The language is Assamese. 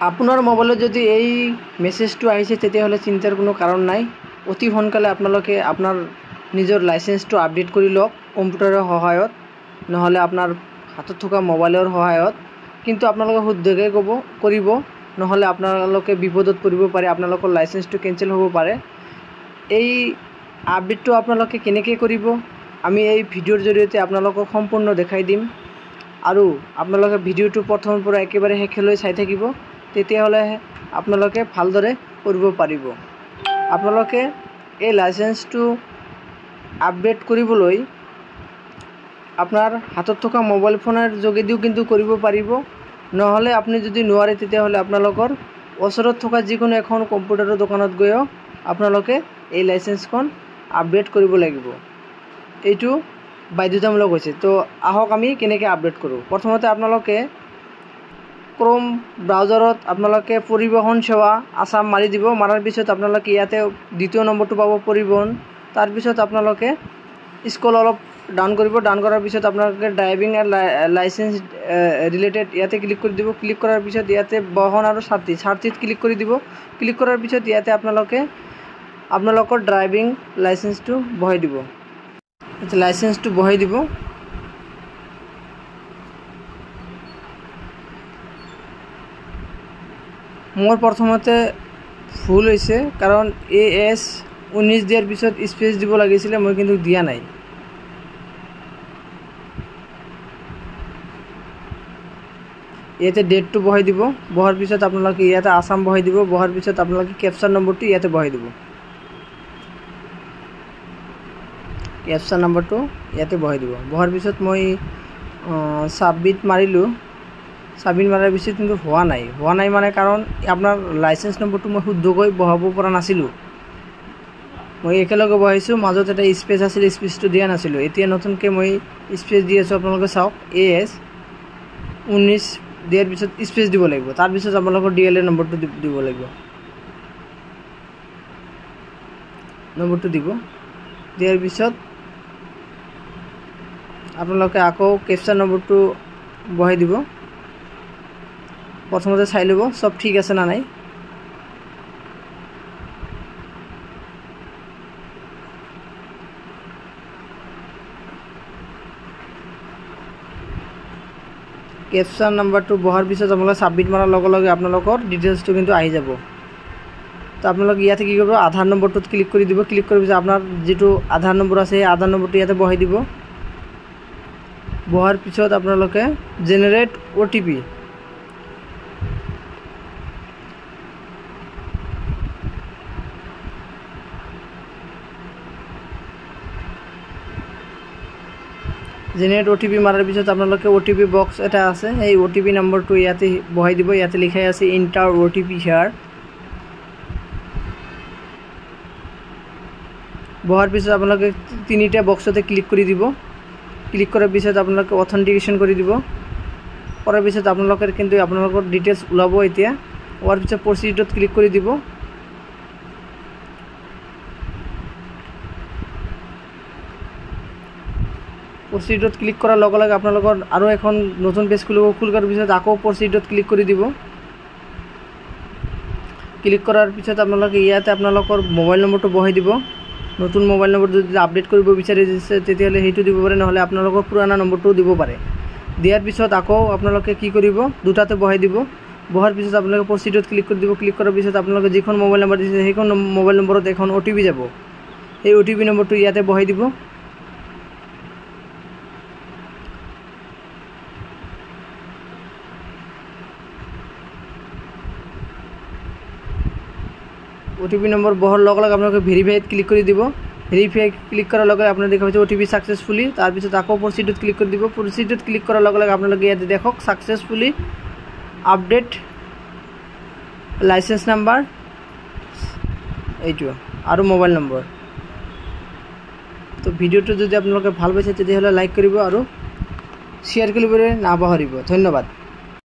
আপোনাৰ মোবাইলত যদি এই মেছেজটো আহিছে তেতিয়াহ'লে চিন্তাৰ কোনো কাৰণ নাই। অতি সোনকালে আপোনালোকে আপোনাৰ নিজৰ লাইচেঞ্চটো আপডেট কৰি লওক কম্পিউটাৰৰ সহায়ত, নহ'লে আপোনাৰ হাতত থকা মোবাইলৰ সহায়ত। কিন্তু আপোনালোকে শুদ্ধকৈ ক'ব কৰিব, নহ'লে আপোনালোকে বিপদত পৰিব পাৰে, আপোনালোকৰ লাইচেঞ্চটো কেঞ্চেল হ'ব পাৰে। এই আপডেটটো আপোনালোকে কেনেকৈ কৰিব আমি এই ভিডিঅ'ৰ জৰিয়তে আপোনালোকক সম্পূৰ্ণ দেখাই দিম। আৰু আপোনালোকে ভিডিঅ'টো প্ৰথমৰ পৰা একেবাৰে শেষলৈ চাই থাকিব, তেতিয়াহ'লে আপোনালোকে ভালদৰে কৰিব পাৰিব। আপোনালোকে এই লাইচেঞ্চটো আপডেট কৰিবলৈ আপোনাৰ হাতত থকা মোবাইল ফোনৰ যোগেদিও কিন্তু কৰিব পাৰিব। নহ'লে আপুনি যদি নোৱাৰে তেতিয়াহ'লে আপোনালোকৰ ওচৰত থকা যিকোনো এখন কম্পিউটাৰৰ দোকানত গৈও আপোনালোকে এই লাইচেঞ্চখন আপডেট কৰিব লাগিব। এইটো বাধ্যতামূলক হৈছে। তো আহক আমি কেনেকৈ আপডেট কৰোঁ। প্ৰথমতে আপোনালোকে ক্ৰ'ম ব্ৰাউজাৰত আপোনালোকে পৰিবহণ সেৱা আছাম মাৰি দিব। মাৰাৰ পিছত আপোনালোকে ইয়াতে দ্বিতীয় নম্বৰটো পাব পৰিবহণ। তাৰপিছত আপোনালোকে স্ক্ৰল অলপ ডাউন কৰিব। ডাউন কৰাৰ পিছত আপোনালোকে ড্ৰাইভিং এণ্ড লাইচেঞ্চ ৰিলেটেড ইয়াতে ক্লিক কৰি দিব। ক্লিক কৰাৰ পিছত ইয়াতে বহন আৰু সাথী, সাথীত ক্লিক কৰি দিব। ক্লিক কৰাৰ পিছত ইয়াতে আপোনালোকে আপোনালোকৰ ড্ৰাইভিং লাইচেঞ্চটো বহাই দিব। লাইচেঞ্চটো বহাই দিব। মোৰ প্ৰথমতে ভুল হৈছে, কাৰণ এ এছ 19 দিয়াৰ পিছত স্পেচ দিব লাগিছিলে, মই কিন্তু দিয়া নাই। ইয়াতে ডেটটো বহাই দিব। বহাৰ পিছত আপোনালোকে ইয়াতে আছাম বহাই দিব। বহাৰ পিছত আপোনালোকে কেপচাৰ নম্বৰটো ইয়াতে বহাই দিব। কেপচাৰ নম্বৰটো ইয়াতে বহাই দিব। বহাৰ পিছত মই ছাবমিট মাৰিলোঁ। ছাবমিট মাৰাৰ পিছত কিন্তু হোৱা নাই। হোৱা নাই মানে কাৰণ আপোনাৰ লাইচেঞ্চ নম্বৰটো মই শুদ্ধকৈ বহাব পৰা নাছিলোঁ। মই একেলগে বহাইছোঁ, মাজত এটা স্পেচ আছিল, স্পেচটো দিয়া নাছিলোঁ। এতিয়া নতুনকৈ মই স্পেচ দি আছোঁ, আপোনালোকে চাওক। এ এছ 19 দিয়াৰ পিছত স্পেচ দিব লাগিব। তাৰপিছত আপোনালোকৰ ডি এল এ নম্বৰটো দিব লাগিব। নম্বৰটো দিব। দিয়াৰ পিছত আপোনালোকে আকৌ কেপচাৰ নম্বৰটো বহাই দিব। প্ৰথমতে চাই ল'ব চব ঠিক আছে না নাই। কেপচাৰ নাম্বাৰটো বহাৰ পিছত আপোনালোকে ছাবমিট মাৰাৰ লগে লগে আপোনালোকৰ ডিটেইলছটো কিন্তু আহি যাব। তো আপোনালোকে ইয়াতে কি কৰিব, আধাৰ নম্বৰটোত ক্লিক কৰি দিব। ক্লিক কৰাৰ পিছত আপোনাৰ যিটো আধাৰ নম্বৰ আছে সেই আধাৰ নম্বৰটো ইয়াতে বহাই দিব। বহাৰ পিছত আপোনালোকে generate O' T P, generate O T P মাৰাৰ পিছত আপোনালোকে অ' টি পি বক্স এটা আছে, সেই অ' টি পি নম্বৰটো ইয়াতে বহাই দিব। ইয়াতে লিখাই আছে এণ্টাৰ অ' টি পি হেয়াৰ। বহাৰ পিছত আপোনালোকে তিনিটা বক্সতে ক্লিক কৰি দিব। ক্লিক কৰাৰ পিছত আপোনালোকে অথেণ্টিকেশ্যন কৰি দিব। কৰাৰ পিছত আপোনালোকে কিন্তু আপোনালোকৰ ডিটেইলছ ওলাব। এতিয়া হোৱাৰ পিছত প্ৰচিডত ক্লিক কৰি দিব। প্ৰচিডত ক্লিক কৰাৰ লগে লগে আপোনালোকৰ আৰু এখন নতুন পেজ খুলিব। খোলাৰ পিছত আকৌ প্ৰচিডত ক্লিক কৰি দিব। ক্লিক কৰাৰ পিছত আপোনালোকে ইয়াতে আপোনালোকৰ মোবাইল নম্বৰটো বহাই দিব। নতুন মোবাইল নম্বৰ যদি আপডেট কৰিব বিচাৰিছে তেতিয়াহ'লে সেইটো দিব পাৰে, নহ'লে আপোনালোকৰ পুৰণা নম্বৰটোও দিব পাৰে। দিয়াৰ পিছত আকৌ আপোনালোকে কি কৰিব, দুটাতে বহাই দিব। বহাৰ পিছত আপোনালোকে প্ৰচিডত ক্লিক কৰি দিব। ক্লিক কৰাৰ পিছত আপোনালোকে যিখন মোবাইল নম্বৰ দিছে সেইখন মোবাইল নম্বৰত এখন অ' টি পি যাব। সেই অ' টি পি নম্বৰটো ইয়াতে বহাই দিব। অ' টি পি নম্বৰ বহাৰ লগে লগে আপোনালোকে ভেৰিফাইত ক্লিক কৰি দিব। ভেৰিফাই ক্লিক কৰাৰ লগে লগে আপোনালোকে দেখা পাইছে অ' টি পি ছাকচেছফুলি। তাৰপিছত আকৌ প্ৰচিডত ক্লিক কৰি দিব। প্ৰচিডত ক্লিক কৰাৰ লগে লগে আপোনালোকে ইয়াতে দেখক ছাকচেছফুলি আপডেট লাইচেঞ্চ নাম্বাৰ এইটো আৰু মোবাইল নম্বৰ। তো ভিডিঅ'টো যদি আপোনালোকে ভাল পাইছে তেতিয়াহ'লে লাইক কৰিব আৰু শ্বেয়াৰ কৰিবলৈ নাপাহৰিব। ধন্যবাদ।